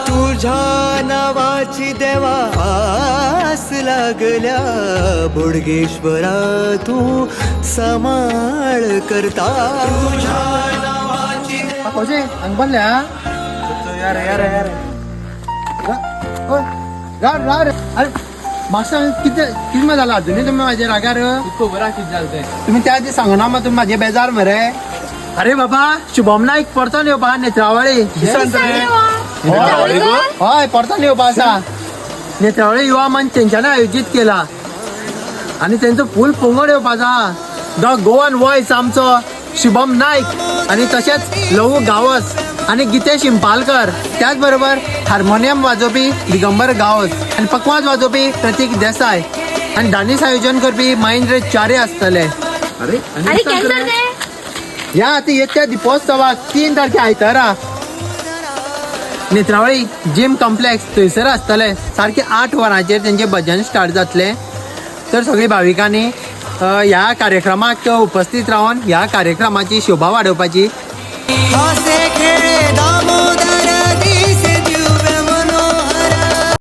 तुझ्या नावाची देवा आस लागल्या, बोडगेश्वरा तू समाळ करता. तुझ्या नावाची कशें हांगा बसल्या. राव राव रे. अरे मातशें कितें कितें जालां अजुनूय तुमी म्हाजे रागार? खबर आहा कितें जालें तें. तुमी त्या दीस सांगना मा, तुमी म्हाजे बेजार मरे. अरे बाबा, शुभम नाईक परतोन येवपा नेत्रावळी. हय, परतोन येवपा आसा. नेत्रावळी युवा मंच तेंच्यानी आयोजीत केला आनी तेंचो फूल पंगड येवपाचो आहा. The Goan voice आमचो शुभम नाईक आनी तशेंच लवू गांवस आनी गितेश शिंपालकर, त्याच बरोबर हार्मोनियम वाजोवपी दिगंबर गांवस आनी पकवाज वाजोवपी प्रतीक देसाय आनी दानी आयोजन करपी महेंद्र चारे आसतले. अरे अरे, केन्ना ते? ह्या आतां येत्या दिपोत्सवाक, 3 तारखे आयतारा, नेत्रावळी जिम कॉम्प्लेक्स थंयसर आसतले. सारके 8 वरांचेर तेंचे भजन स्टार्ट जातलें. तर सगळी भाविकांनी ह्या कार्यक्रमाक उपस्थित रावन ह्या कार्यक्रमाची शोभा वाडोवपाची. हासे.